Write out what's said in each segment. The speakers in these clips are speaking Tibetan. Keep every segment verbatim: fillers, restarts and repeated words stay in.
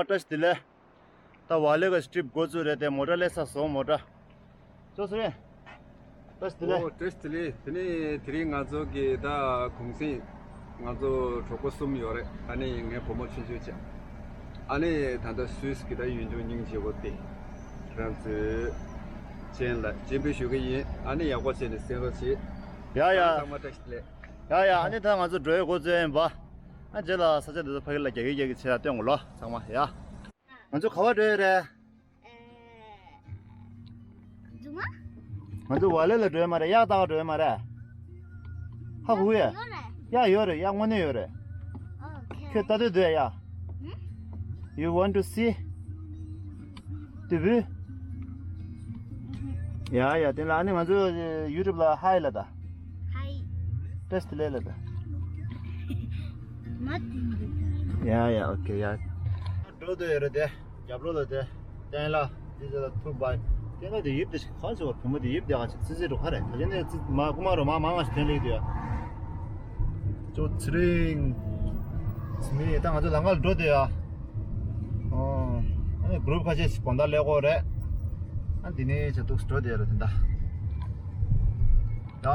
བཀྲ་ཤིས་བདེ་ལེགས། ད་ཝ་ལེ་གི་ཊི་རིབ་འགོ་བཙུགས་རེད་དེ། མོ་ཊ་སླེབས་ཚར་སོང་། མོ་ཊ། ཅོ་སུ་རེད། བཀྲ་ཤིས་བདེ་ལེགས། ཨོ། བཀྲ་ཤིས་བདེ་ལེགས། དེ་ནས་དེ་རིང་ང་ཚོ་གི་ད་གུང་སེང་ང་ཚོ་གྲོགས་པོ་གསུམ་ཡོད་རེད། ཨ་ནི་ངའི་བུ་མོ་ཆུང་ཆུང་ཅན། ཨ་ནི་ད་ལྟ་སུད་སི་གི་ད་ཡུལ་ལྗོངས་སྙིང་རྗེ་པོ་དེ། ཁྱེད་རང་ཚོའི་ཅན་ལ་སྤྱན་འབུལ་ཞུ་གི་ཡིན། ཨ་ནི་ཡག་པོ་བྱས་ནས་གསན་རོགས་བྱེད། ཡ་ཡ། ཚང་མ་བཀྲ་ཤིས་བདེ་ལེགས། ཡ་ཡ། ཨ་ནི་ད་ང་ཚོ་འགྲོ་ཡི་འགོ་བཙུགས་ཡིན་པ། ཨ་རྗེས་ལ་ས་ཆ་འདི་ཚོ་ཕ་གི་ལ་རྒྱག་གི་རྒྱག་གི་བྱས་ལ་སྟོན་དགོས་ལོ། ཚང་མ་ཡ། ང་ཚོ་ག་བ་འགྲོ་ཡི་རེད། ཨེ། རྫུན་མ། ང་ཚོ་ཝ་ལེ་ལ་འགྲོ་ཡི་མ་རེད། གཡག་བལྟ་ག་འགྲོ་ཡི་མ་རེད། ཧ་གོ་གི་ཡོད་རེད། གཡག་ཡོད་རེད། གཡག་དངོས་གནས་ཡོད་རེད། ཨོ་ཁེ། ཁྱོད་ལྟ་འདོད་འདུག་གཡག་ཧུམ། You want to see? དུ་བུ། ཡ་ཡ། དེ་ལ་ཨ་ནི་ང་ཚོ་ཡུ་ཊུབ་ལ་ཧའི་ལ་ད། ཧའི། བཀྲ་ཤིས་བདེ་ལེགས་ལ་ད། མ་དེ་འདི་ད། ཡ་ཡ། ཨོ་ཁེ་ཡ། འགྲོ་འདོད་ཡོད་རེད་དེ། རྒྱབ་ལོགས་ལ་དེ། སྟན་ལ། དེ་ཚོ་ལ་ཐུག་པ། སྟན་ལ་དེ་ཡིབ་དེ་ཞིག་གང་ཞིག་བར་བུ་མོ་དེ་ཡིབ་དེ་ག་ཞིག་ཙི་ཙི་འགྲོ་ག་རེད། ད་ཅི་ནས་ཙི་མ་རྐུ་མ་རོ་མ་མང་ང་ཞིག་ཐོན་ལེགས་དུ་ཡ། ཅོ་ཚི་རིང་། ཚི་མི་ད་ང་ཚོ་ལམ་ཁ་ལ་འགྲོ་དེ་ཡ། ཨོ། ཨ་ནི་གུ་རུབ་ཁ་ཤས་ཤིག་དགོང་དག་ལེགས་གོ་རེད། ཨ་འདི་ནས་ཆ་འདུག་འགྲོ་དེ་ཡ་ར་དེ་འདྲ།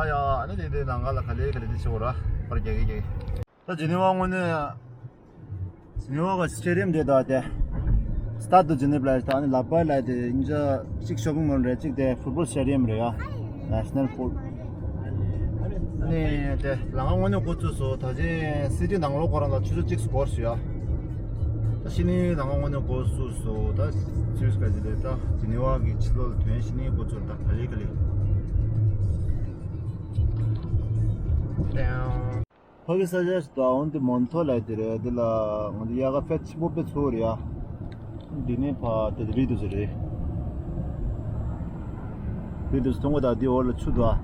ཡ་ཡ། ཨ་ནི་དེ་དེ་ལམ་ཁ་ལ་ག་ལེ་ག་ལེ་དེ་ཆེ་བོ་ར་པར་རྒྱག་གི་རྒྱག་གི། ད་ཇི་ནི་ཝ་དངོས་གནས། ཇི་ནི་ཝ་གི་སི་ཊེ་ཌི་ཡམ་དེ་དང་དེ། སི་ཊེ་ཌི་ཌུ་ཇི་ནི་ཝ་ལ་དང་ནི་ལ་པ་ལ་དེ་ཉིན་ཆ་གཅིག་ཤོ་པིང་མོལ་རེད། གཅིག་དེ་ཕུཊ་བོལ་སི་ཊེ་ཌི་ཡམ་རེད་ཡ། ནེ་ཤ་ནལ་ཕུཊ། ནི་དེ་ལམ་ཁ་དངོས་གནས་འགོ་བཙུགས་སོང་། ད་ཅི་སི་ཊི་ནང་ལོགས་ཁོ་རང་ལ་ཆུ་ཚོད་གཅིག་སྐོར་སོང་ཡ། ད་ཕྱི་ནས་ལམ་ཁ་དངོས་གནས་འགོ་བཙུགས་སོང་། ད་ཚུལ་སྐད་ཅིག་ལས་ད་ཇི་ནི་ཝ་གི་ཕྱི་ལོགས་ལ་ཐོན། ཕྱི་ནས་འགོ་བཙུགས། ད་ག་ལེ་ག་ལེ། ཕ་གི་ས་ཆ་ཞིག་ད་འོན་ཏེ་མོན་ཐོ་ལ་དེ་རེད། དེ་ལ་ང་ཚོ་དབྱར་ཁ་དཔེ་ཆེན་པོ་དཔེ་ཚོགས་རེད་ཡ། འདི་ནས་ཕ་དེ་རི་དུ་ཟེར་རེད། རི་དུ་མཐོང་གོ་ད། འདི་འོག་ལ་ཆུ་འདུག་ཨ།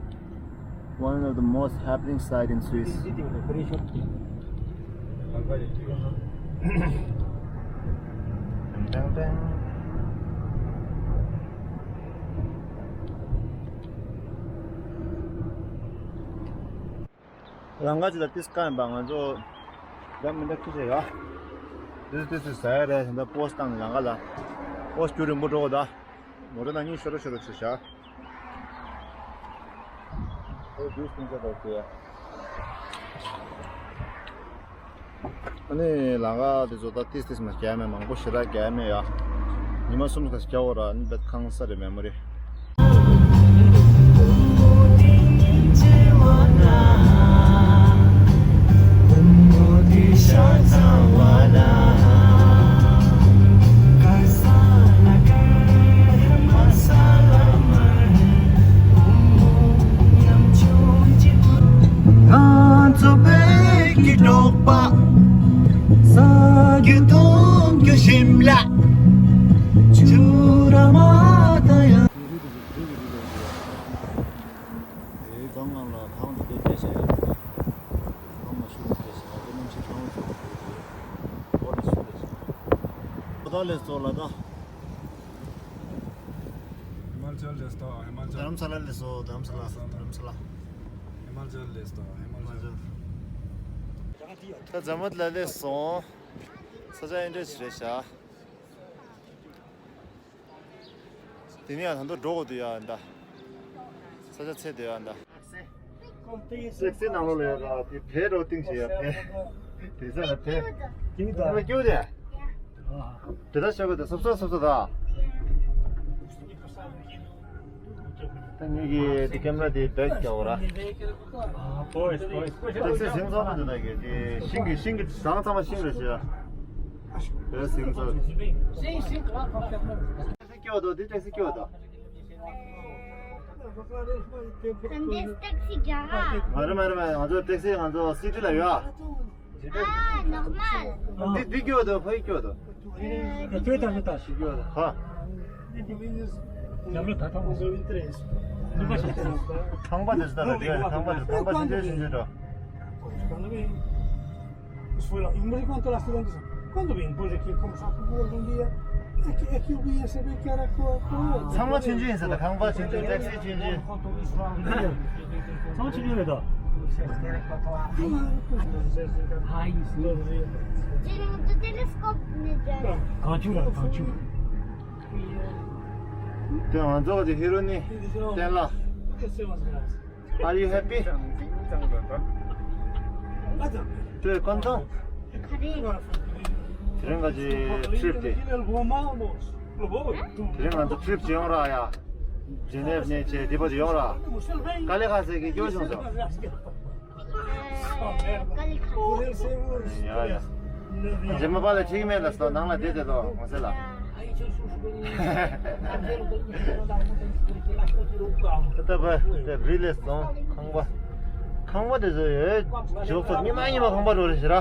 One of the most happening site in Swiss. ལམ་ཁ་ཅིག་ལ་ཏིས་བཀག་ཡིན་པ། ང་ཚོ་ལམ་མི་འདྲ་ཁུ་ཆེ་ཡ། ཏིས་ཏིས་ཟ་ཡ་རེད། ད་པོ་སི་བཏང་ནས་ལམ་ཁ་ལ། པོ་སི་རྒྱུན་རིང་པོ་འགྲོ་གོ་ད། མོ་ཊ་ནང་གཉིད་ཤོར་རོ་ཤོར་རོ་བྱེད་ཤག་ཨོ་ཇུས་སྟོན་ཆ་དག་གི། ཨ་ནི་ལམ་ཁ་དེ་ཚོ་ད་ཏིས་ཏིས་མ་རྒྱག་མེད། མང་པོ་ཞེ་དྲག་རྒྱག་མེད་ཡ། ཉི་མ་གསུམ་ཁ་ཤས་རྒྱག་འོ་ར། ཨ་ནི་བེད་ཁང་ས་རེད་མེ་མོ་རི། ང་ཚོ་བོད་ཀྱི་འབྲོག་པ། ཟ་རྒྱུ་འཐུང་རྒྱུ་ཞིམ་ལ། ཆུ་ར་མ་ད་ཡ། དེའི་སྒང་ལ་ཁང་དེ་ཚོ་བལྟས་བྱས་ཡོད་རེད། ཁང་མ་ཤུགས་བལྟས་བྱས་ཡོད་རེད། གནམ་གཤིས་གྲང་མོ་ཚོ་ཡོད་རེད། སྒོ་ལ་ཤུགས་བལྟས་བྱས་ཡོད་རེད། ད་ལས་ཚོ་ལ་ད། ཧི་མ་ཅལ་ལས་ད་ཧི་མ་ཅལ། དྷ་རམ་ས་ལ་ལས་སོ། དྷ་རམ་ས་ལ། དྷ་རམ་ས་ལ། ཧི་མ་ཅལ་ལས་ད་ཧི་མ་ཅལ། ད་ཛ་མད་ལ་ལས་སོང་། ས་ཆ་ཨེ་འདྲ་ཞིག་རེད་ཤག་དེ་ནས་ཡང་ད་དུང་འགྲོ་དགོས་འདུག་ཡ། ད་ས་ཆ་ཚད་འདུག་ཡ། ད་ཊེག་སི་ནང་ལོགས་ལ་ཡ། ད་དེ་བལ་འགྲོ་གཏིང་ཞིག་ཡ། བལ་དེ་ས་ལ་བལ་ཀྱུ་ད་ཀྱུ་དེ། དེ་ད་ཤོག་གི་ད་སོབ་སོབ་སོབ་སོབ་ད། ད་ངེད་ཀྱི་དེ་ཀེམ་ར་དེ་བེག་རྒྱག་འོ་ར། ཊེག་སི་ཟིང་ཚོགས་མི་འདུག་ད་གི་དེ་ཤིང་གི་ཤིང་གི་ཟང་ཚང་མ་ཤིང་རེད་ཤག་དེ་ཟིང་ཚོགས། ཊེག་སི་སྐྱོ་དོ། དེ་ཊེག་སི་སྐྱོ་དོ། ང་ཚོ་ཊེག་སི་རྒྱག་ག་མ་རེད་མ་རེད་མ་རེད། ང་ཚོ་ཊེག་སི་ང་ཚོ་སི་ཊི་ལ་ཡོད། ཨ་ནོར་མལ། འདི་འདི་སྐྱོ་དོ། ཕ་གི་སྐྱོ་དོ། ཁང་པ་དེ་ཚོ་ད་རེད། ཁང་པ་དེ་ཚོ་ད་རེད། ཁང་པ་དེ་ཚོ་ད་རེད། ཁང་པ་དེ་ཚོ་ད་རེད། ཁང་པ་དེ་ཚོ་ད་རེད། Voilà, in modo quanto la studentessa, quando vi in poi che come sa che vuol dire e che e che qui se ve che era qua. ཚང་མ་ཆུང་ཆུང་ཡིན་ས། ད་ཁང་པ་ཆུང་ཆུང་། ཊེག་སི་ཆུང་ཆུང་། ཚང་མ་ཆུང་ཆུང་རེད་ད། Tiene mucho telescopio. དེ་ང་ཚོ་གི་ཧི་རོ་ནི་བསྟན་ལ། Are you happy? དེ་ཀོན་ཐང་། དེ་རིང་ག་ཅི་ཁྲིབ་དེ། དེ་རིང་ང་ཚོ་ཁྲིབ་ཅི་ཡོང་ར་ཡ། ཇི་ནེབ་ནས་ཅི་དེ་པ་ཅི་ཡོང་ར། དཀའ་ལས་ཁག་ཟེར་གི་སྐྱོ་བྱུང་སོང་། ཡ་ཡ། རྗེས་མ་པ་ལ་ཁྲིད་ཀྱི་མེད་ལ་སོ་ནང་ལ་བསྡད་དེ་ལོ་ངོ་ཟེར་ལ། ད་ལྟ་བ་དེ་བི་ལེ་སོང་ཁང་པ། ཁང་པ་དེ་ཚོ་ཡོད་ཇོ་ཕོ་ཉི་མ་ཉི་མ་ཁང་པ་འགྲོ་རེ་ཞེ་ར།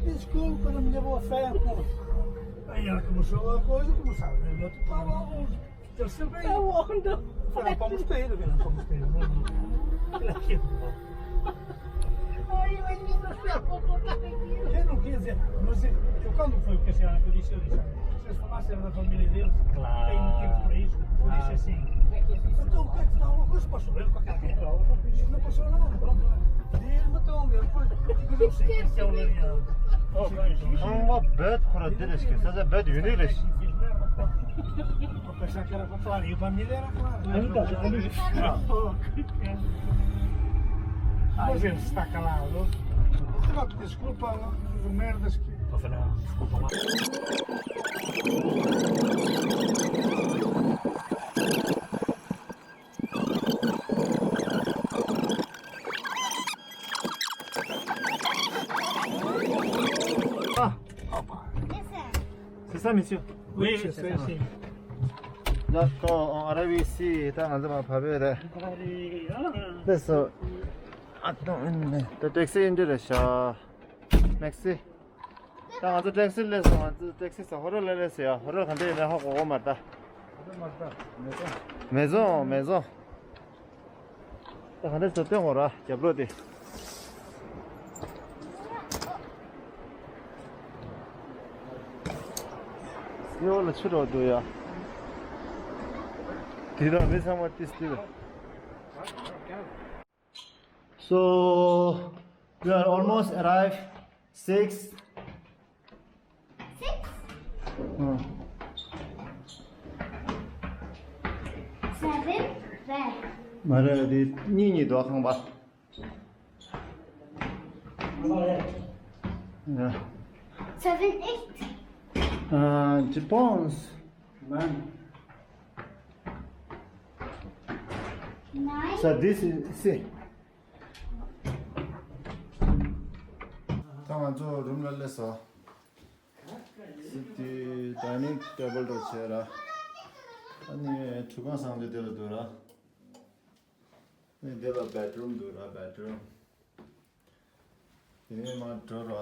Desculpa, não me vou a ferro. Aí ela começou a coisa, começaram a ver outro para lá. Terceiro bem. Tá bom, não. Falei, como está ele? Como está ele? Ai, eu ainda não sei como está ele. Eu não quis dizer, mas eu, eu quando foi que a senhora que disse, eu disse, vocês falaram da família deles, claro, tem motivos para isso. Eu disse assim, então o que é que está uma coisa para saber qualquer coisa? Não passou nada, pronto. Diz-me então, meu, depois, depois eu sei quem é que é o Lariano. ཁང་པ་བེད་ཁོ་ར་འདི་རེད་ཤག་ས་ཆ་བེད་ཡུན་རིང་རེད་ཤག Pensaba que era para fora, e para mim era claro. Mas ele está calado. Desculpa, merdas que. Ah, c'est ça, monsieur? Oui, c'est ça. D'accord, on arrive ici, ད་ང་ཚོ་མར་བབས་ཡོད་རེད། སླེབས་སོང་། ཨ་ཏོ་ཨིན་ནེ། ད་ཊེག་སི་ཨིན་འདི་རེད་ཤག Merci. ད་ང་ཚོ་ཊེག་སི་སླེབས་སོང་། ང་ཚོ་ཊེག་སི་ས་ཧོ་རོ་ལ་སླེབས་སོང་ཡ། ཧོ་རོ་ག་འདྲ་ཡིན་ན་ཧ་གོ་གོ་མ་རེད་ད། མེ་ཛོང་མེ་ཛོང་། ད་ག་འདྲ་ཚོ་སྟོན་གོ་ར་རྒྱབ་ལོགས་དེ། སེའུ་ལ་ཆུ་རོ་འདུག་ཡ། དེ་དག་མི་ཚང་མ་ཏིས་ཏི་རེད། So, we are almost arrived. Six. Six? Hmm. Seven? Where? མ་རེད་དེ་གཉིས་གཉིས་འདུག་ཁང་པ། Yeah. Seven, eight. Uh, Japan's. Nine. Nine. So this is, see. ད་ང་ཚོ་རུམ་ལ་སླེབས་སོང་། སི་ཊི་ཌའི་ནིང་ཊེ་བལ་འདྲ་བྱས་ར། ཨ་ནི་ཁྲུས་ཁང་སང་ལེ་དེ་ལ་འདུག་ར། ཨ་ནི་དེ་ལ་བེད་རུམ་འདུག་ར་བེད་རུམ། དེ་ནས་མར་འགྲོ་ར།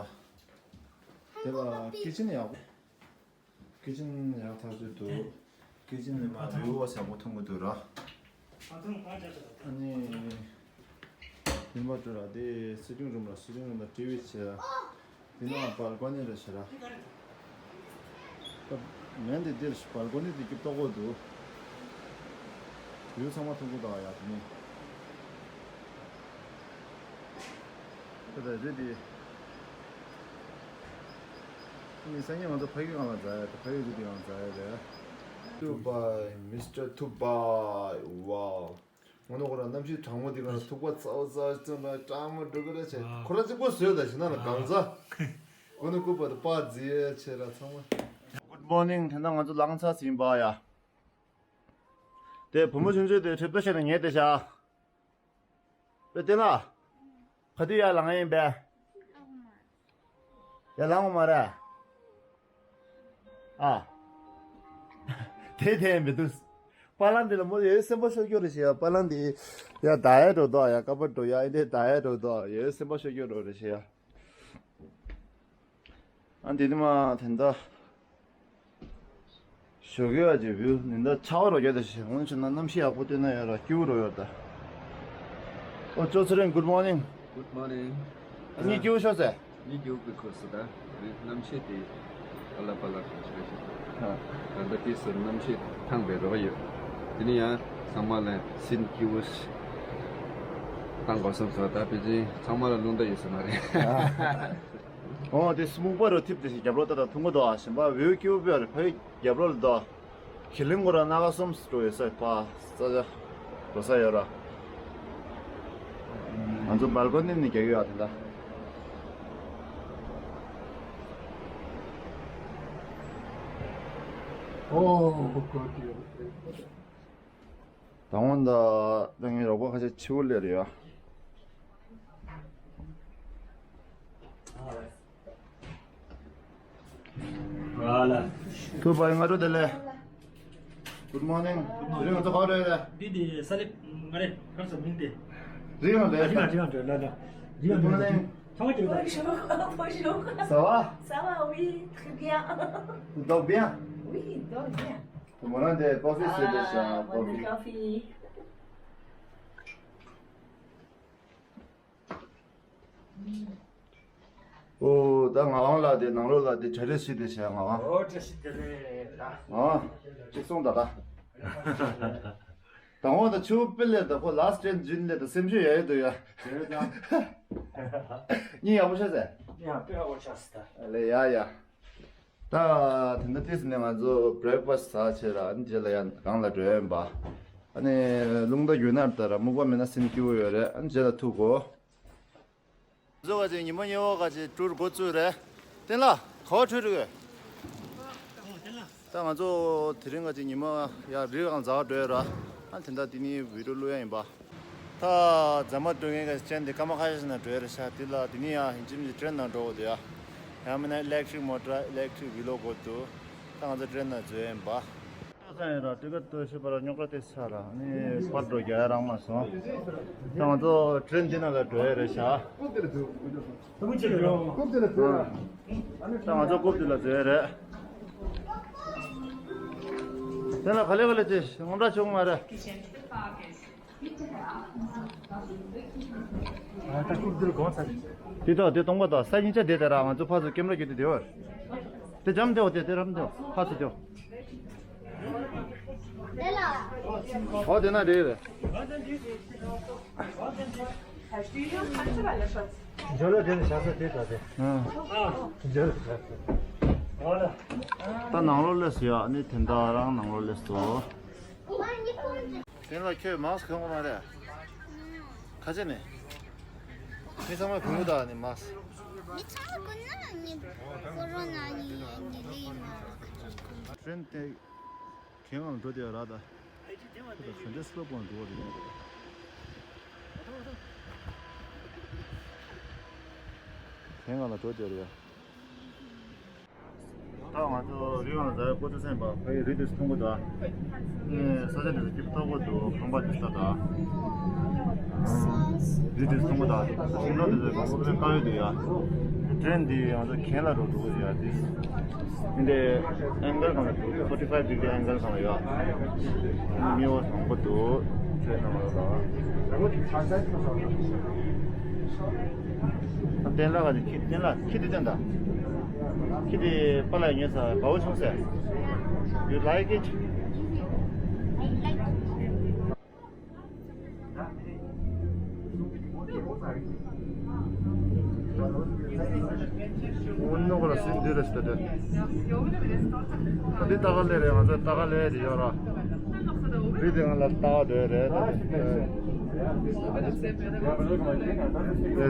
དེ་ལ་ཀི་ཆེན་ཡག་པོ། ཀི་ཆེན་ཡག་ཐག་ཆོད་འདུག་ཀི་ཆེན་ནི་མ་ལུས་པ་ཡག་པོ་མཐོང་གི་འདུག་ར། ཨ་ནི། ཡིན་པ་འགྲོ་ར་དེ་སི་ཊིང་རུམ་ར། སི་ཊིང་རུམ་ལ་ཊི་ཝི་བྱས། དེ་ནང་བལ་ཀོ་ནི་ར་བྱས་ར། ད་མེད་འདི་འདིར་བལ་ཀོ་ནི་དེ་སྐྱིད་ཏོག་པོ་འདུག་ཡུལ་ཚང་མ་མཐོང་གི་འདུག་ཡ་དེ་ནི། ད་ད་རེད་དེ། ཨ་ནི་སང་ཉིན་ང་ཚོ་ཕ་གི་སྒང་ལ་འཛེག་ཡ། ད་ཕ་གི་རི་དེ་སྒང་འཛེག་ཡ་རེད། Dubai, Mister Dubai, wow. ང་ཚོ་ཁོ་རང་གནམ་གཤིས་གྲང་མོ་དེ་ག་ལ་ཐུག་པ་ཚ་བ་ཚ་བ་ཅན་ལ་གྲང་མོ་འགྲོ་གི་རེད་བྱས། ཁོ་རང་གཅིག་པོ་བཟོས་ད་ཞིག་ན་ལ་གང་ཚ། ཁོ་ནི་སྐུ་པར་དུ་པར་རྫི་ཡ་ཆེ་ར་ཚང་མ། Good morning. དེ་འདྲ་ང་ཚོ་ལང་ཚ་ཟིན་པ་ཡ། དེ་བུ་མོ་ཆུང་ཆུང་དེ་གྲིབ་ཏོ་བྱས་ནས་ཉལ་བསྡད་ཤག་པེ་ཏེ་ལ། ག་དུས་ཡར་ལངས་ཡིན་པས། ཡར་ལངས་མ་རེད། ཨ། དེ་དེ་མི་འདུག་པ་ལང་འདི་ལ་མོ་ཡོད་སེམས་པ་ཤོར་རྒྱུ་རེད་ཤག་པ་ལང་འདི་ཡ་ད་ཡ་འགྲོ་དོ་ཡ། ཀ་པ་འགྲོ་ཡ། ཨེ་འདི་ད་ཡ་འགྲོ་དོ་ཡོད་སེམས་པ་ཤོར་རྒྱུ་རོ་རེད་ཤག་ཨ་འདི་ནི་མ་དེ་འདྲ། ཞོགས་ཀས་ཨ་ཅེ་བིའུ་ནི་ད་ཆར་པ་རོ་རྒྱག་ད་ཞེ་སྔོན་ཆུ་ན་གནམ་གཤིས་ཡག་པོ་སྟོན་ན་ཡོད་ར། སྐྱིད་པོ་རོ་ཡོད་ད། ཨོ་ཅོ་ཚེ་རིང་། Good morning. Good morning. གཉིད་སྐྱིད་པོ་ཤོར་ཟེར། གཉིད་སྐྱིད་པོ་གི་ཁོ་སུ་ད་རེད། གནམ་གཤིས་དེ་ཨ་ལ་པ་ལ་ཁ་ཆེ་ཞིག་ད་ལྟ་དེ་སུ་གནམ་གཤིས་ཐང་པའི་རོ་ཡོད། དེ་ནི་ཡང་ཚང་མ་ལ་སེམས་སྐྱིད་པོ་ཞིག་བཏང་དགོས་བསམ་སོང་། ད་ཕལ་ཆེར་ཚང་མ་ལ་རླུང་རྟ་ཡོད་ས་མ་རེད། ཨོ་དེ་སྨུག་པ་རུ་ཐིབས་དེ་ཞིག་རྒྱབ་ལོགས་ད་ད་ཐུང་གོ་དོ། ཨ་ཞིམ་པ་བེའུ་སྐྱིའུ་པེ་རུ་ཕ་ཡུལ་རྒྱབ་ལོགས་ལ་དོ། ཁི་ལིང་གོ་ར་སྣ་ཁ་གསུམ་འགྲོ་ཡོད་ས་ཕ་ས་ཆ་འགྲོ་ས་ཡོད་ར། ང་ཚོ་སྦལ་ཀོ་ནི་ནས་རྒྱག་གི་ཡོད་ཨ་དེ་འདྲ། ཨོ་ཀོ་ཏི། དང་པོ་ད་ད་ངའི་རོགས་པ་ཁ་ཤས་ཕྱི་པོ་སླེབས་རེད་ཡ། ཐུག་པ་ཡིན། སྔ་དྲོ་བདེ་ལེགས། Good morning. རིང་ང་ཚོ་ག་རེ་རེད། འདི་འདི་ས་ལེ་ང་རེ་གར་སོ་མིན་ཏེ། རིང་ལ་རེད། རིང་ལ་རིང་ལ་རེད་ལ་ལ། Good morning. ཐང་ཅིག་ལ། Ça va? Ça va, oui, très bien. Tu dors bien? Oui, je dors bien. Mon nom est Coffee, c'est déjà Ah, mon nom Coffee. Coffee. ཨོ་ད་ང་དབང་ལ་དེ་ནང་ལོགས་ལ་དེ་གྲ་སྒྲིག་ཞིག་དེ་བྱས་ང་དབང་། ཨོ་བཀྲ་ཤིས་བདེ་ལེགས་ད། ཨོ་གཅིག་སོང་ད་ད། དང་པོ་ད་ཆུ་པི་ལེ་ད་ཁོ་last train ཇིན་ལེ་ད་སེམས་ཤུགས་ཡག་ཡོད་དུ་ཡ། བྱས་ཙང་། གཉིད་ཡག་པོ་ཤར་ཟེར། གཉིད་ཡག་པོ་ཤར་སོང་ད། ལེ་ཡ་ཡ། ད་དེ་འདྲ་ཏིས་ནས་ང་ཚོ་breakfast ཟ་བྱས་ར། ཨ་ནི་རྗེས་ལ་ཡང་གང་ལ་འགྲོ་ཡོད་པ། ཨ་ནི་རླུང་རྟ་རྒྱུག་ན་ལྟ་ར་སྨུག་པ་མེད་ན་སེམས་སྐྱིད་པོ་ཡོད་རེད། ཨ་ནི་རྗེས་ལ་ཐུག་གོ། ང་ཚོ་ག་ཅིག་ཉི་མ་ཉི་འོག་ག་ཅིག་ཊུར་འགོ་བཙུགས་རེད། བསྟན་ལགས་ག་བ་ཊུར་རེད། ད་ང་ཚོ་དེ་རིང་ག་ཅིག་ཉི་མ་ཡ་རི་སྒང་འཛེག་འགྲོ་ཡོད་ར། ཨ་དེ་འདྲ་དེ་ནི་བི་ཌིའོ་བླུག་ཡ་ཡིན་པ། ད་རྫ་མ་འགྲོ་མཁན་ག་ཅན་དེ་སྐར་མ་ཁ་ཤས་ཤིག་ནང་འགྲོ་ཡ་རེད་ཤག་དེ་ལ་དེ་ནི་ཡང་ཡིན་གཅིག་མིན་གཅིག་ཊེན་ནང་འགྲོ་དགོས་འདུག་ཡ། ཡང་མིན་ན་electric motor electric vehicle དགོས་འདུག་ད་ང་ཚོ་ཊེན་ནང་འཛུལ་ཡ་ཡིན་པ། ཨ་ཁ་ཡིན་ར་ཊི་ཀེ་ཊི་ཏོ་ཤི་པ་ར་རྙོག་དྲ་དེ་ཆགས་ར་ནི་པར་འགྲོ་རྒྱག་ཡ་རག་མ་སོང་། ད་ང་ཚོ་ཊེན་འདི་ནང་ལ་འགྲོ་ཡ་རེད་ཤག་ད་ང་ཚོ་རྐུབ་དེ་ལ་འཛུལ་ཡ་རེད། དེ་ལ་ག་ལེ་ག་ལེ་དེ་དངངས་སྐྲག་བྱུང་མ་རེད། དེ་དག་དེ་སྟོང་པ་དང་ས་ཡིན་ཆ་དེ་དེ་ར་ང་ཚོ་ཕར་ཚུར་ཀེམ་ར་རྒྱུ་དེ་དེ་བར། དེ་འཇམ་དེའོ་དེ་དེ་རམ་དེའོ་ཕར་ཚུར་དེའོ། ཨོ་དེ་ན་རེད་རེད། འཇོ་ལོ་དེ་ནས་བཞག་ས་དེ་ད་དེ། ཨ། འཇོ་ལོ་བཞག་ས། ད་ནང་ལོགས་སླེབས་སོང་ཡ། ཨ་ནི་དེ་འདྲ་རང་ནང་ལོགས་སླེབས་སོང་། དེ་ལ་ཁྱོད་མཱ་སི་གོན་གོ་མ་རེད། ཁ་ཆེ་ནས། མི་ཚང་མ་གོན་གོ་ད་ནི་མཱ་སི། མི་ཚང་མ་གོན་ན་ནི་ཀོ་རོ་ན་ནི་ཡིན་ནི་ལི་མ། ཊེན་དེ་གན་ལ་འགྲོ་དེ་ར་ད། ད་ག་འདྲ་སི་ལོབ་གང་འགྲོ་བ་རེད། གན་ལ་འགྲོ་དེ་རེད། ད་ང་ཚོ་རི་ཡོང་ལ་འཛེག་གོ་ཚོད་ཟིན་པ་ཕ་གི་རི་དེ་ཚོ་མཐོང་གི་འདུག་ཨ། ས་ཆ་དེ་ཚོ་སྐྱིད་པོ་ཐོག་པོ་འདུག་ཁང་པ་དེ་ཚོ་ད། རི་དེ་ཚོ་མཐོང་གི་འདུག་ཨ། ཤིང་ཏོག་དེ་ཚོ་གང་པོ་དཔེ་དཀར་ཡོད་འདུག་ཡ། ཊེན་འདི་ང་ཚོ་གན་ལ་འགྲོ་འདུག་ཡ་དེ། འདི་འདྲའི་ཨེང་གལ་གང་ལ་འདུག forty five degree angle གང་ལ་ཡོད། མི་འོ་བཟང་པོ་འདུག་ཁྱོད་རྣམས་ལ། བསྟན་ལགས་ཀྱི་ཁྱི་བསྟན་ལགས་ཁྱི་དེ་བསྟན་ད། ཁྱི་དེ་པཱ་ལགས་ཉོས་ས་དགའ་བོ་བྱུང་ཟེར། You like it? འདི་ལྟ་ག་ལེ་རེད། ང་ཚོ་ལྟ་ག་ལེ་དེ་ཡོད་ར། རི་དེ་ང་ལ་ལྟ་ག་འདོད་རེད།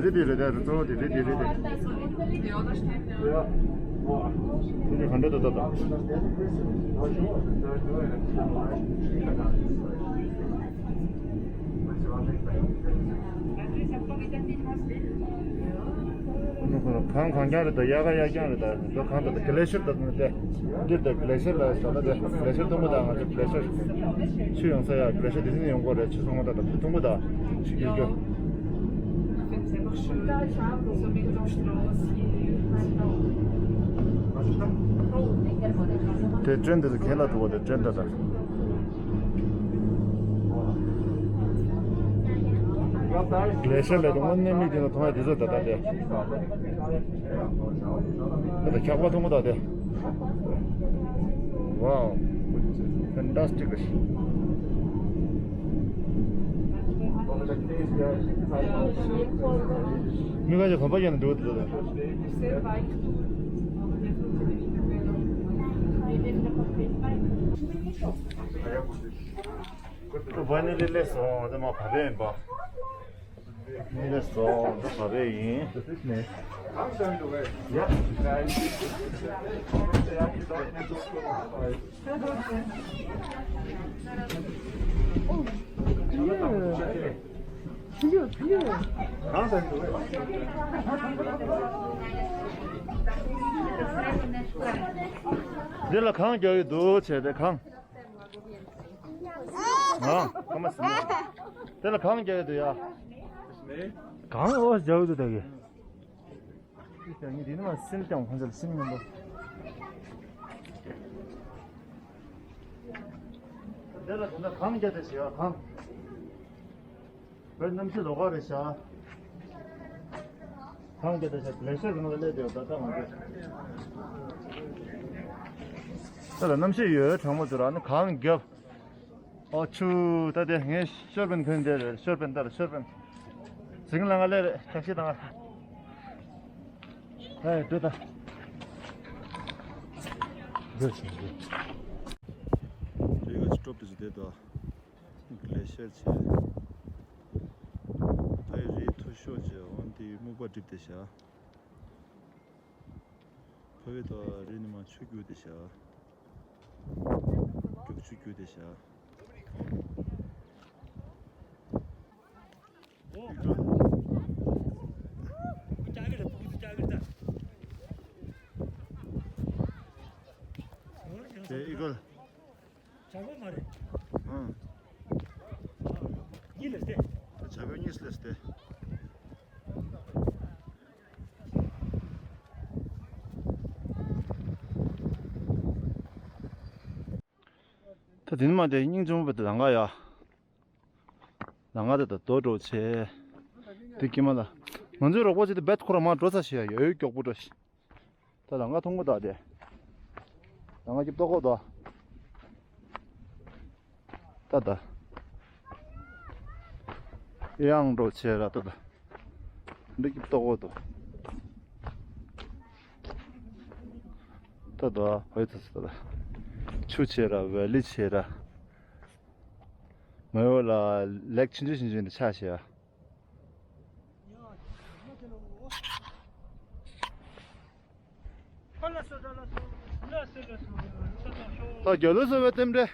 རི་དེ་རེད་དེ་གཙོ་བོ་དེ་རི་དེ་རི་དེ། རི་དེ་ག་འདྲ་འདུག་ལྟ་དང་། གང་གང་རྐྱང་རེད་ད། དབྱར་ཁ་དབྱར་རྐྱང་རེད་ད། འགྲོ་གང་ད་ད་ག་ལེ་ཤར་ད་ནི་དེ། འདིར་ད་ག་ལེ་ཤར་ལ་ཞོག་ད་དེ་ག་ལེ་ཤར་མཐོང་གི་ད། ང་ཚོ་ག་ལེ་ཤར་ཆུ་ཡོང་ས་ཡ། ག་ལེ་ཤར་དེ་ནས་ཡོང་གི་རེད། ཆུ་སོང་གི་ད་ད་མཐོང་གི་ད་ཆུ་རྒྱུག་རྒྱུག་དེ་ཊེན་དེ་ཚོ་གན་ལ་འགྲོ་བ་དེ་ཊེན་ད་ད། ག་ལེ་ཤར་ལ་དངོས་གནས་མིག་དེ་ལ་མཐོང་ཡ་དེ་ཚོ་ད་ད་དེ། ད་ལྟ་འཁྱག་པ་མཐོང་གི་འདུག་སྟེ། Wow, fantastic. མི་ཁ་ཅིག་གོམ་པ་རྒྱག་ན་འགྲོ་གི་འདུག་ད། ད་བ་ནི་ལི་ལས་སོང་། ད་མ་བ་བས་ཡིན་པ། ནི་ལས་སོང་། ད་བ་བས་ཡིན། ཡ། འདི་ལ་གངས་རྒྱག་གི་འདུག་བྱས་ཏེ་གངས། ཨ། ཁ་མ་ཟིན་ན། དེ་ལ་གངས་རྒྱག་གི་འདུག་ཡ། གངས་ཨོ་རྒྱག་གི་འདུག་ད་གི། ཡིན་དེ་ནི་མ་སེམས་ཀྱང་ཁོང་ཚོ་ལ་སེམས་མཉམ་པོ། དེ་ལ་དེ་ན་གངས་རྒྱག་དེ་ཞེས་གངས། བོད་གནམ་གཤིས་ལོགས་ཀ་རེད་ཤག་གངས་རྒྱག་དེ་ཤག་གླེ་ཤར་རིང་ལ་སླེབས་དེ་ད་ལྟ་ང་ཚོ། ད་ལ་གནམ་གཤིས་ཡོད་གྲང་མོ་ཚོ་ར་ནི་གངས་རྒྱབ། ཨོ་ཆུ་ད་དེ་ངས་ཤོར་པན་ཁོན་དེ་རེད། ཤོར་པན་ད་རེད། ཤོར་པན། ཟིང་ལ་ང་ལེ་རེད། ཐེག་ཤི་དང་། ཧེ་འགྲོ་ད། འགྲོ་ཞིག་འགྲོ། རེ་ག་ཅི་ཀྲོབ་དེ་ཅི་དེ་ད། གླེ་ཤར་ཆེ། ད་ཡི་རི་མཐོ་ཤོས་ཆེ། འོན་ཏེ་སྨུག་པ་སྒྲིབ་དེ་ཤག་ཕ་བི་ད་རི་ནི་མ་ཆུ་རྒྱུག་དེ་ཤག་རྒྱུག་ཆུ་རྒྱུག་དེ་ཤག་དེ་ཨི་གོལ། བྱ་བ་མ་རེད། ཨང་། གཉིས་ལས་ཏེ། བྱ་བ་གཉིས་ལས་ཏེ། ད་དེ་ནི་མ་དེ་སྙིང་རྗེ་མོ་བས་ལང་ག་ཡ། ལང་ག་དེ་ད་རྡོ་འགྲོ་ཆེ། དེ་ཀྱི་མ་ལ། ང་ཚོའི་རོགས་པ་ཅིག་དེ་བེད་ཁོ་ར་མ་འགྲོ་ས་ཞིག་ཡ་ཡོད་མགྱོགས་པོ་འགྲོ་ཤི། ད་ལང་ག་མཐོང་གོ་ད་དེ། ལང་ག་སྐྱིབས་ཏོ་གོ་ད། ད་ད། ཡང་འགྲོ་ཆེ་ར་ད་ད། འདི་སྐྱིབས་ཏོ་གོ་ད། ད་ད་ཧོꯏ་ད་ད་ད། ཆུ་ཆེ་ར་ཝེ་ལི་ཆེ་ར། མ་ཡོ་ལ་ལེག་ཆུང་ཆུང་ཆུང་ཆུང་འདི་ཆ་ཤེས་ཡ། ད་རྒྱ་ལོ་སོ་བའི་རྟེན་འབྲེལ།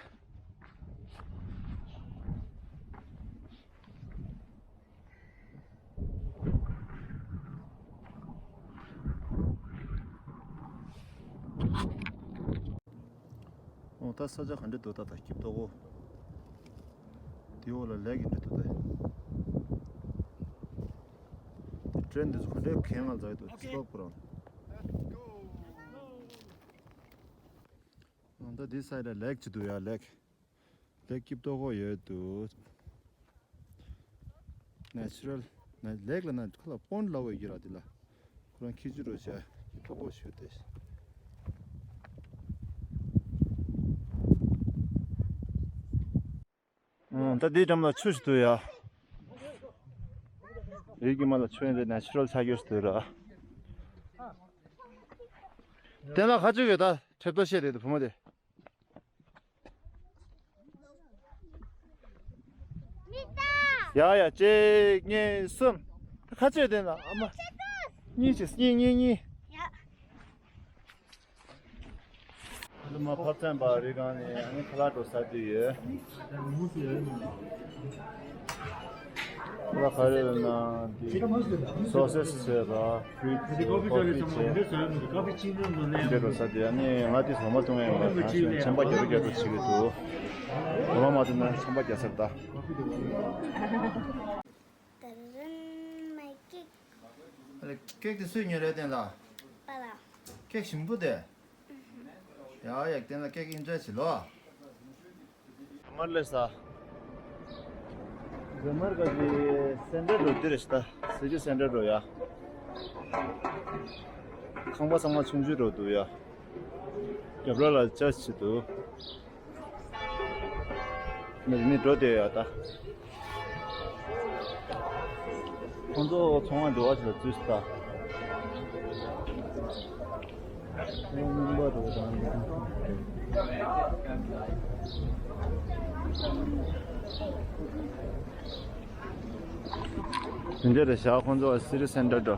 ཨོ་ད་ས་ཆ་ག་འདྲ་འདུག་ད་ད་སྐྱིབས་ཏོ་གོ། དེའི་འོག་ལ་ལེག་གི་འདྲ་འདུག་ད། དེ་ཊེན་འདི་ཚོ་ག་འདྲའི་གན་ང་ལ་འཛག་འདུག་ཨོ་ཁེ། སི་ལོབ་ཁོ་རང་། ཨོ་ད་འདི་སའི་ཌི་ལ་ལེག་ཅིག་འདུག་ཡ་ལེག་ལེག་སྐྱིབས་ཏོ་གོ་ཡོད་འདུག་ནེ་ཅུ་རལ། ན་ལེག་ལ་ན་ཁོ་ལ་པོན་ཌི་ལབ་པ་ཡོད་ཀྱི་ར་འདི་ལ། ཁོ་རང་ཁྱི་ཆུ་རུ་བྱས་ཀྱི་ཕོ་པོ་ཞུ་སྟེ། ཨང་། ད་འདིའི་འགྲམ་ལ་ཆུ་ཞིག་འདུག་ཡ། རིགས་ཀྱི་མ་ལ་ཆུ་ཡིན་ཏེ་ནེ་ཅུ་རལ་ཆགས་ཡོད་ཞིག་འདུག་ར། དེ་ལ་ཁ་ཆུ་ཡོད་ད་ཁྲེབ་ཏོ་བཤད་དེ་འདུག་བུ་མོ་དེ། ཡ་ཡ། གཅིག་གཉིས་གསུམ། ཁ་ཆེ་དེ་ན་ཨ་མ། གཉིས་བྱས། གཉིས་གཉིས་གཉིས། ཡ། ཨ་མ་ཕབ་ཚན་པ་རི་སྒང་ནས་ཨ་ནི་ཁ་ལག་འགྲོ་ས་དེ་ཡོད། ཁ་ལག་ག་རེ་ལབ་ན་འདི་སོ་སེ་སི་བྱས་པ། ཁོ་པི་ཁོ་པི་ཆེ། འདི་འགྲོ་ས་དེ་ཨ་ནི་ང་དེ་ཟོ་མ་བཏུང་ཡ་ཡིན་པ་དང་ཆེན་པ་རྒྱ་རུ་རྒྱ་རུ་བྱེད་ཀྱི་འདུག་ཟོ་མ་མ་བཏུང་ན་ཆེན་པ་རྒྱ་སར་ད། ད་རིན་མའི་ཀེག་ཨ་ལེ་ཀེག་དེ་སུས་ཉོས་རེད་བསྟན་ལ། པ་ལ། ཀེག་ཞིམ་པོ་དེ། ཡ་ཡ་བསྟན་ལ་ཀེག་ཨིན་ཇོའི་བྱེད་ལོ། མར་ལེ་ས། འཛམ་མར་ག་གི་སེན་ཊར་རོ་འདི་རེད་ཤག་ད། སི་ཊི་སེན་ཊར་རོ་ཡ། ཁང་པ་ཚང་མ་ཆུང་ཆུང་རོ་འདུག་ཡ། རྒྱབ་ལོགས་ལ་ཅར་ཆི་འདུག་ནི་ནི་འགྲོ་བསྡད་ཡ་ད། ཁོང་ཚོ་ཚོང་བ་འདི་བ་ཞིག་ལ་བཙུད་སྟ། དེ་འདྲ་རེད་བཞག་ཁོང་ཚོ་སི་ཊི་སེན་ཊར་འགྲོ།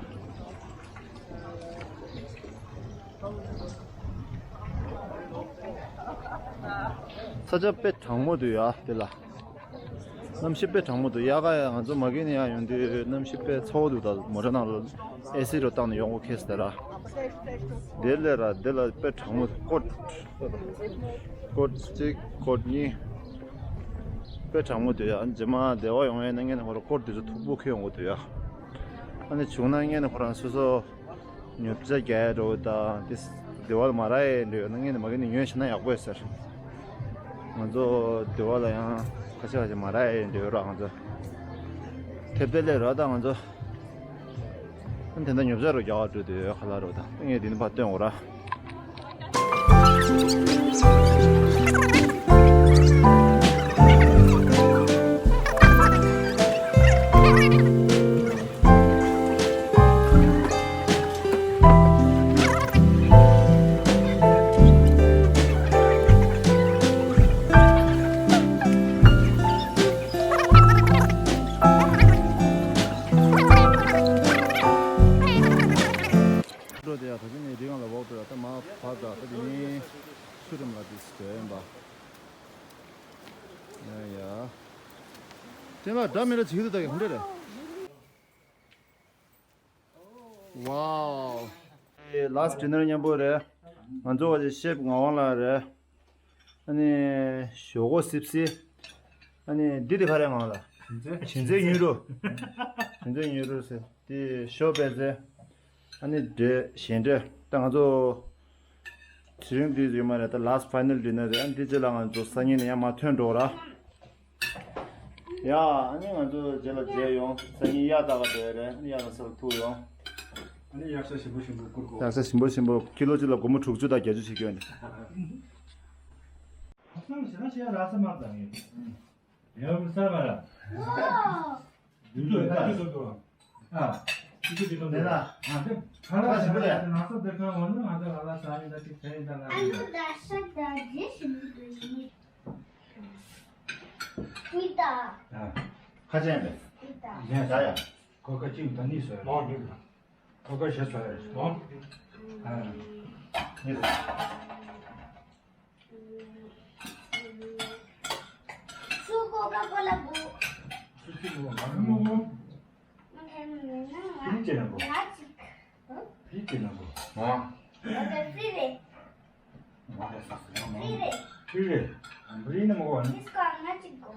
ས་ཆ་དཔེ་གྲང་མོ་འདུག་ཡ་དེ་ལ། གནམ་གཤིས་དཔེ་གྲང་མོ་འདུག་དབྱར་ཁ་ཡ་ང་ཚོ་མ་གི་ནས་ཡར་ཡོང་དུས་གནམ་གཤིས་དཔེ་ཚ་བོ་འདུག་ད་མོ་ཊ་ནང་ལ་ཨེ་སི་རུ་བཏང་ནས་ཡོང་དགོས་ཁེལ་སོང་ད་ར། དེ་ལས་ར་དེ་ལ་དཔེ་གྲང་མོ་འདུག་ཀོཊ་ཀོཊ་གཅིག་ཀོཊ་གཉིས། དཔེ་གྲང་མོ་འདུག་ཡ། རྗེས་མ་སྡེ་བ་ཡོང་ཡའི་ན་ངས་ནི་ཁོ་ར་ཀོཊ་དེ་ཚོ་མཐུག་པོ་འཁྱེར་ཡོང་དགོས་འདུག་ཡ། ཨ་ནི་བྱུང་ན་ངས་ནི་ཁོ་རང་སོ་སོ། ཉོ་ཆ་རྒྱག་འགྲོ་དང་དེ་སྡེ་བ་ལ་མ་རག་ཡས་འདྲ་ཡོད་ན་ངས་ནི་མ་གི་ནས་ཉོས་བྱས་ན་ཡག་པོ་ཡོད་ཟེར། ང་ཚོ་སྡེ་བ་ལ་ཡང་ཁ་ཤས་ཁ་ཤས་མ་རག་ཡས་འདྲ་ཡོད་ར། ང་ཚོ་དེབ་དེ་ལས་ར་ད་ང་ཚོ་དེ་འདྲ་ཉོ་ཆ་རུ་རྒྱག་འགྲོ་དུས་ཁ་ལག་རུ་དང་ངས་དེ་ནི་ཕར་སྟོན་འོ་ར། འགྲོ་དེ་ཡ་ད་ཅི་ནས་རི་སྒང་ལ་འོག་འགྲོ་ཡ་ད་མ་བར་ད་ད་དེ་ནི་ཆུ་རིམ་ལ་དེ་སི་དོ་ཡིན་པ། ཡ་ཡ། དེ་ལ་འདྲ་མི་འདྲ་བྱེད་ཀྱི་འདུག་ད་གི་ཧོན་འདྲ་རེད། Wow. Last dinner མཉམ་པོ་རེད། ང་ཚོ་བ་ཅི་ཤེབ་ངག་དབང་ལགས་རེད། ཨ་ནི་ཞོག་ཁོག་སིབ་སི། ཨ་ནི་འདི་དེ་ག་རེ་ངང་ལ། བྱིན་རྫས་ཉུང་རུ། བྱིན་རྫས་ཉུང་རུ་ཟེར། དེ་ཞོག་པད་ཚལ། ཨ་ནི་འབྲས་གཞན་འབྲས་ད་ང་ཚོ། དེ་རིང་འདི་ཡོད་མ་རེད་ད་last final dinner རེད། ཨ་ནི་འདི་རྗེས་ལ་ང་ཚོ་སང་ཉིན་ནས་ཡང་མར་ཐོན་འགྲོ་ར། ཡ། ཨ་ནི་ང་ཚོ་རྗེས་ལ་མཇལ་ཡོང་། སང་ཉིན་གཡག་བདག་ག་འགྲོ་ཡ་རེད། ཨ་ནི་གཡག་ལ་ས་ལ་ཐུག་ཡོང་། ཨ་ནི་གཡག་ཤ་ཞིམ་པོ་ཞིམ་པོ་བསྐུར་དགོས། གཡག་ཤ་ཞིམ་པོ་ཞིམ་པོ་ཀི་ལོ་གཅིག་ལ་སྒོར་མོ་དྲུག་ཅུ་དང་བརྒྱད་ཅུ་ཞིག་སྐྱོན་ནས། ཧ་སང་ཞེ་ན་ཞེ་ཡ་ར་ས་མ་དང་ཡོད། ཡ་བུ་ས་མ་ར། ཡུལ་དུ་ཡོད་ད། ཨ། ཅི་ཅི་ཅི་ཅི་ལ། ཨ་དེ་ཁ་ལ་ཞིམ་པོ་ལས། ང་ཚོ་དེ་ཁ་བ་ནི་ང་ཚོ་ལ་ལ་ས་ཡིན་ད་ཅིག་ས་ཡིན་ད་ལ་ཡིན་ད། ཁ་ཅན་པས། ཡ་ཡ། ཁོ་ཁ་ཅིག་ད་ནི་སོ་ཡ། ཁོ་ཁ་ཞེ་སོ་ཡ། ཨ། ནི་སོ། Su Coca-Cola bu. Su Coca-Cola bu. Free ཅེ་ན་གོ། Magic. Free ཅེ་ན་གོ། ཨ། Free རེད། Free རེད། Free རེད། Free ནི་མོ་གོ། Discount magic གོ།